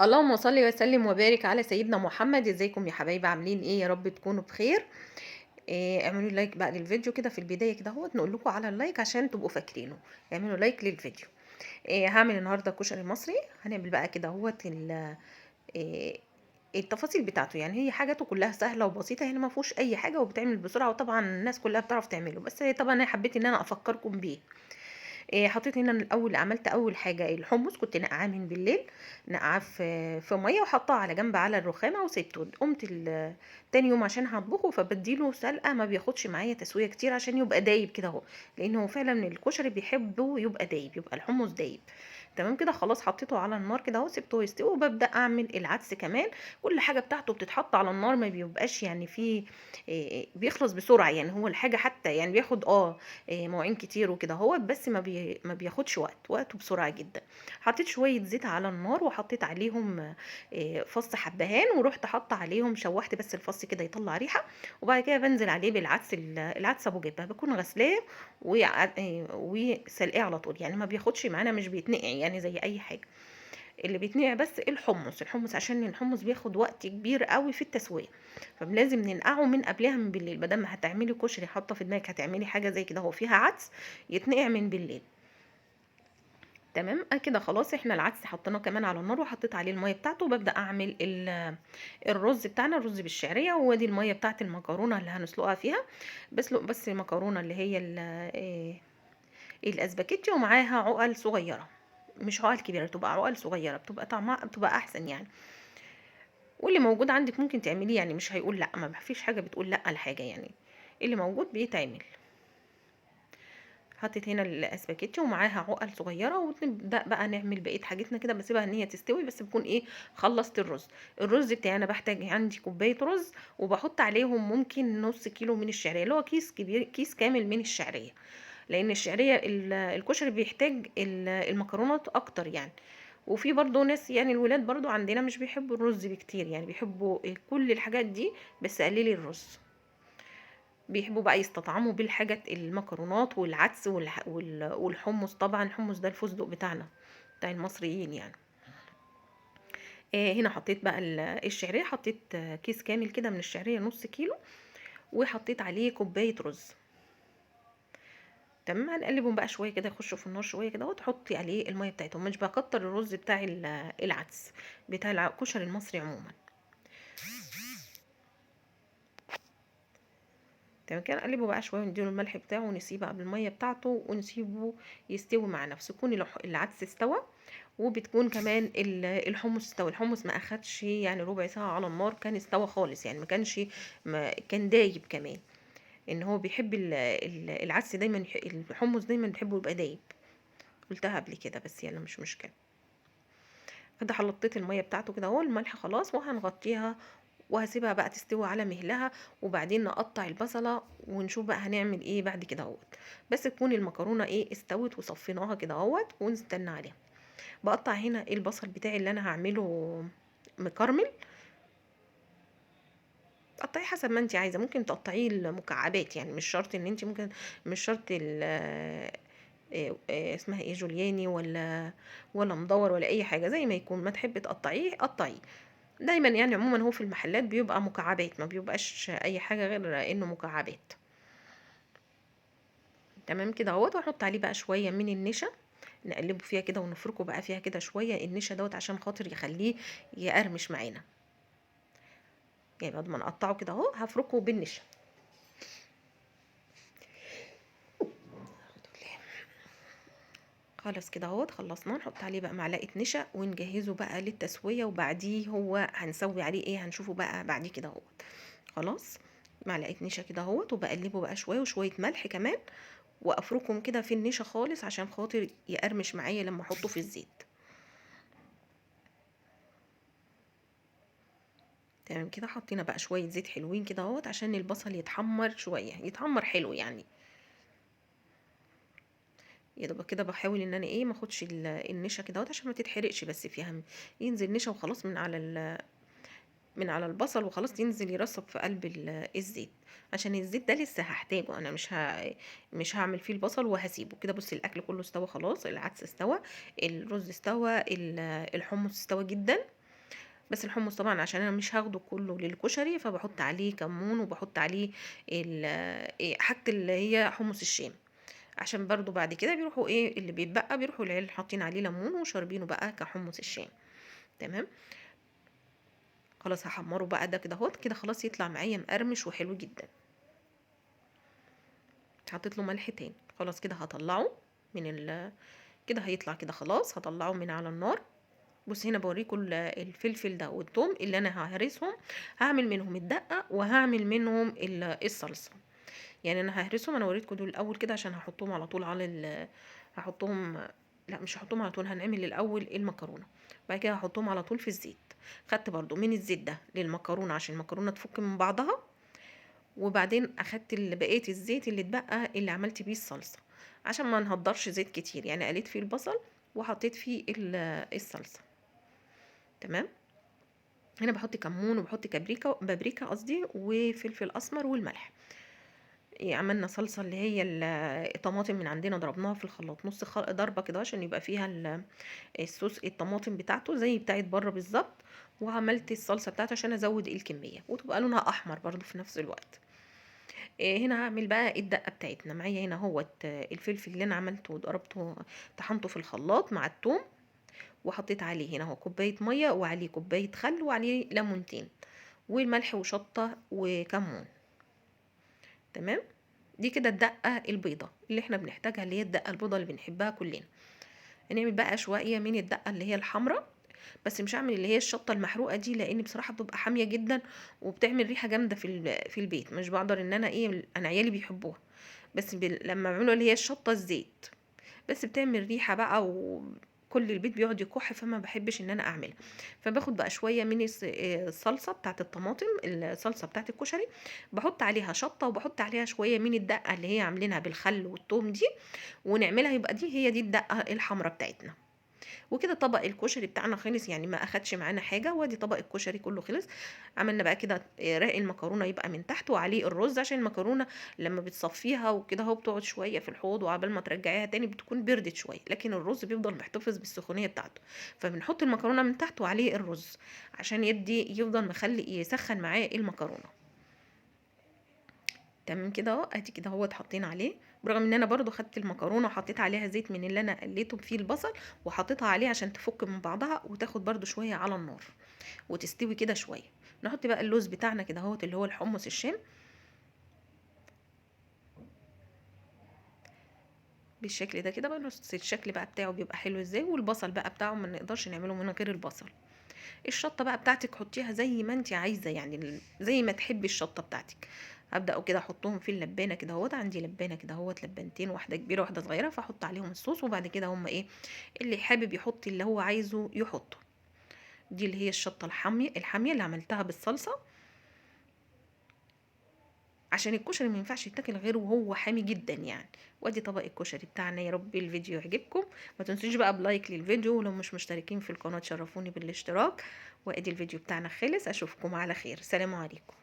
اللهم صل وسلم وبارك على سيدنا محمد. ازيكم يا حبايبي؟ عاملين ايه؟ يا رب تكونوا بخير. اعملوا like بقى للفيديو كده في البداية كده اهوت، نقول لكم على ال like عشان تبقوا فاكرينه، اعملوا like للفيديو. هعمل النهارده كشري مصري. هنعمل بقى كده اهوت التفاصيل بتاعته، يعني هي حاجاته كلها سهلة وبسيطة، يعني ما فيهوش اي حاجة وبتعمل بسرعة، وطبعا الناس كلها بتعرف تعمله، بس طبعا انا حبيت ان انا افكركم بيه. حطيت هنا الاول، عملت اول حاجة الحمص، كنت نقعاه من بالليل، نقعاه في مية وحطاه على جنب على الرخامه وسبته. قمت تاني يوم عشان هطبخه، فبديله سلقه، ما بياخدش معايا تسويه كتير عشان يبقى دايب كده اهو، لانه فعلا الكشري بيحبه يبقى دايب، يبقى الحمص دايب. تمام كده خلاص، حطيته على النار كده اهو، سبته يستوي، وببدا اعمل العدس كمان. كل حاجة بتاعته بتتحط على النار، ما بيبقاش يعني فيه، بيخلص بسرعة، يعني هو الحاجة حتى يعني بياخد مواعين كتير وكده اهو، بس ما بياخدش وقت، وقته بسرعة جدا. حطيت شوية زيت على النار وحطيت عليهم فص حبهان، ورحت حاطه عليهم، شوحت بس الفص كده يطلع ريحه، وبعد كده بنزل عليه بالعدس، العدس ابو جبه، بكون غسلاه وسلقاه على طول، يعني ما بياخدش معانا، مش بيتنقع يعني زي اي حاجة. اللي بيتنقع بس الحمص، الحمص عشان الحمص بياخد وقت كبير قوي في التسوية، فلازم ننقعه من قبلها من بالليل. بدل ما هتعملي كشري حاطه في دماغك هتعملي حاجة زي كده هو فيها عدس، يتنقع من بالليل. تمام كده خلاص، احنا العدس حطيناه كمان على النار وحطيت عليه المية بتاعته، وببدا اعمل الرز بتاعنا، الرز بالشعريه. وادي المية بتاعت المكرونه اللي هنسلقها فيها، بسلق بس المكرونه اللي هي الاسباجيتي، ومعاها عقل صغيرة، مش عقل كبيرة، تبقى عقل صغيرة، بتبقى طعمها بتبقى احسن يعني. واللي موجود عندك ممكن تعمليه، يعني مش هيقول لا، ما فيش حاجة بتقول لا لحاجة، يعني اللي موجود بيتعمل. حطيت هنا الاسباجيتي ومعاها عقل صغيرة، ونبدا بقى نعمل بقية حاجتنا كده، بسيبها ان هي تستوي، بس بكون خلصت الرز. الرز بتاعي انا بحتاج عندي كوباية رز، وبحط عليهم ممكن نص كيلو من الشعرية، اللي هو كيس كبير، كيس كامل من الشعرية، لان الشعرية الكشري بيحتاج المكرونات اكتر يعني. وفي برضو ناس يعني الولاد برضو عندنا مش بيحبوا الرز بكتير، يعني بيحبوا كل الحاجات دي بس قللي الرز، بيحبوا بقى يستطعموا بالحاجات المكرونات والعدس والحمص. طبعا الحمص ده الفستق بتاعنا بتاع المصريين يعني. هنا حطيت بقى الشعرية، حطيت كيس كامل كده من الشعرية نص كيلو، وحطيت عليه كوباية رز. تمام، هنقلبهم بقى شوية كده، يخشوا في النار شوية كده، وتحطي عليه المية بتاعتهم. مش بكتر الرز بتاع العدس بتاع الكشري المصري عموما. تمام كده، نقلبه بقى شوية ونديله الملح بتاعه، ونسيبه بقى بالمية بتاعته، ونسيبه يستوي مع نفسه. يكون العدس استوى، وبتكون كمان الحمص استوى. الحمص ما اخدش يعني ربع ساعة على النار، كان استوى خالص، يعني ما كانش، ما كان دايب كمان. ان هو بيحب العدس دايما، الحمص دايما بيحبه يبقى دايب، قلتها قبل كده بس يلا مش مشكلة. كده حطيت المية بتاعته كده اهو، الملح خلاص، وهنغطيها وهسيبها بقى تستوي على مهلها، وبعدين نقطع البصله ونشوف بقى هنعمل ايه بعد كده اهوت. بس تكون المكرونه استوت وصفيناها كده اهوت، ونستنى عليها. بقطع هنا البصل بتاعي اللي انا هعمله مكرمل، قطعية حسب ما انت عايزه، ممكن تقطعيه المكعبات، يعني مش شرط ان انت ممكن، مش شرط اسمها ايه، جولياني ولا مدور ولا اي حاجة، زي ما يكون ما تحبي تقطعيه قطعية. دايما يعني عموما هو في المحلات بيبقى مكعبات، ما بيبقاش اي حاجة غير انه مكعبات. تمام كده اهوت. واحط عليه بقى شوية من النشا، نقلبه فيها كده ونفركه بقى فيها كده شوية النشا دوت عشان خاطر يخليه يقرمش معانا. يعني بعد ما نقطعه كده اهو هفركه بالنشا. خلاص كده اهوت خلصناه. نحط عليه بقى معلقه نشا ونجهزه بقى للتسويه، وبعديه هو هنسوي عليه ايه هنشوفه بقى بعديه كده اهوت. خلاص معلقه نشا كده اهوت، وبقلبه بقى شوية وشوية ملح كمان، وافركهم كده في النشا خالص عشان خاطر يقرمش معايا لما احطه في الزيت. تمام كده. حطينا بقى شوية زيت حلوين كده اهوت عشان البصل يتحمر شوية، يتحمر حلو يعني. يا دوب كده بحاول ان انا ما اخدش النشا كده اهوت عشان ما تتحرقش، بس فيها ينزل نشا وخلاص من على البصل وخلاص، ينزل يرسب في قلب الزيت، عشان الزيت ده لسه هحتاجه انا، مش هعمل فيه البصل وهسيبه كده. بصي الاكل كله استوى خلاص، العدس استوى، الرز استوى، الحمص استوى جدا. بس الحمص طبعًا عشان أنا مش هاخده كله للكشري، فباحط عليه كمون وباحط عليه ال حاجة اللي هي حمص الشام، عشان برضه بعد كده بيروحوا إيه، اللي بيتبقى بيروحوا العيال حاطين عليه ليمون وشاربينه بقى كحمص الشام. تمام، خلاص هاحمّره بقى ده كده أهوّة، كده خلاص يطلع معايا مقرمش وحلو جدًا. حطيت له ملح تاني، خلاص كده هاطلّعه من كده هيطلع كده خلاص، هاطلّعه من على النار. بُصّي هنا باوريكم الفلفل ده والتوم اللي أنا هاهرسهم، هاعمل منهم الدقة وهاعمل منهم الصلصة. يعني أنا هاهرسهم، أنا وريتكم دول الأول كده عشان هاحطهم على طول على هاحطهم، لأ مش هاحطهم على طول، هنعمل الأول المكرونة، بعد كده هاحطهم على طول في الزيت. خدت برضو من الزيت ده للمكرونة عشان المكرونة تفك من بعضها، وبعدين أخدت بقية الزيت اللي اتبقى اللي عملت بيه الصلصة عشان ما نهدرش زيت كتير، يعني قليت فيه البصل وحطيت فيه الصلصة. تمام، هنا بحط كمون وبحط بابريكا قصدي، وفلفل أسمر والملح. عملنا صلصة اللي هي الطماطم من عندنا ضربناها في الخلاط نص ضربة كده عشان يبقى فيها الصوص الطماطم بتاعته زي بتاعت بره بالظبط، وعملت الصلصة بتاعته عشان ازود الكمية وتبقى لونها احمر برضو في نفس الوقت. هنا هعمل بقى الدقة بتاعتنا. معايا هنا اهوت الفلفل اللي انا عملته وضربته طحنته في الخلاط مع الثوم، وحطيت عليه هنا اهو كوباية مية وعليه كوباية خل وعليه ليمونتين والملح وشطة وكمون. تمام، دي كده الدقة البيضة اللي احنا بنحتاجها، اللي هي الدقة البيضة اللي بنحبها كلنا. هنعمل بقى شوية من الدقة اللي هي الحمراء، بس مش هعمل اللي هي الشطة المحروقة دي لان بصراحة بتبقى حامية جدا وبتعمل ريحة جامدة في البيت، مش بقدر ان انا ايه، انا عيالي بيحبوها بس لما بعملوا اللي هي الشطة الزيت بس بتعمل ريحة بقى وكل البيت بيقعد يكح، فما بحبش ان انا اعملها. فباخد بقى شوية من الصلصة بتاعت الطماطم، الصلصة بتاعت الكشري، بحط عليها شطة وبحط عليها شوية من الدقة اللي هي عاملينها بالخل والثوم دي، ونعملها يبقى دي هي دي الدقة الحمراء بتاعتنا. وكده طبق الكشري بتاعنا خلص، يعني ما اخدش معانا حاجة، وادي طبق الكشري كله خلص. عملنا بقى كده رق المكرونة يبقى من تحت وعليه الرز، عشان المكرونة لما بتصفيها وكده اهو بتقعد شوية في الحوض وعبال ما ترجعيها تاني بتكون بردت شوية، لكن الرز بيفضل محتفظ بالسخونية بتاعته. فبنحط المكرونة من تحت وعليه الرز عشان يفضل مخلي يسخن معاه المكرونة. تمام كده اهو، ادي كده اهو اتحطينا عليه. برغم ان انا برضو خدت المكرونه وحطيت عليها زيت من اللي انا قليته فيه البصل وحطيتها عليه عشان تفك من بعضها وتاخد برضو شويه على النار وتستوي كده شويه. نحط بقى اللوز بتاعنا كده اهوت اللي هو الحمص الشام بالشكل ده كده بقى. نص الشكل بقى بتاعه بيبقى حلو ازاي، والبصل بقى بتاعه ما نقدرش نعمله من غير البصل. الشطه بقى بتاعتك حطيها زي ما انت عايزه، يعني زي ما تحبي الشطه بتاعتك. هبدا كده احطهم في اللبانه كده اهوت، عندي لبانه كده اهوت، لبانتين، واحده كبيره واحده صغيره، فاحط عليهم الصوص. وبعد كده هم ايه اللي حابب يحط اللي هو عايزه يحطه. دي اللي هي الشطه الحاميه اللي عملتها بالصلصه، عشان الكشري ما ينفعش يتاكل غير وهو حامي جدا يعني. وادي طبق الكشري بتاعنا. يا رب الفيديو يعجبكم، ما تنسوش بقى بلايك للفيديو، ولو مش مشتركين في القناه تشرفوني بالاشتراك. وادي الفيديو بتاعنا خلص، اشوفكم على خير، سلام عليكم.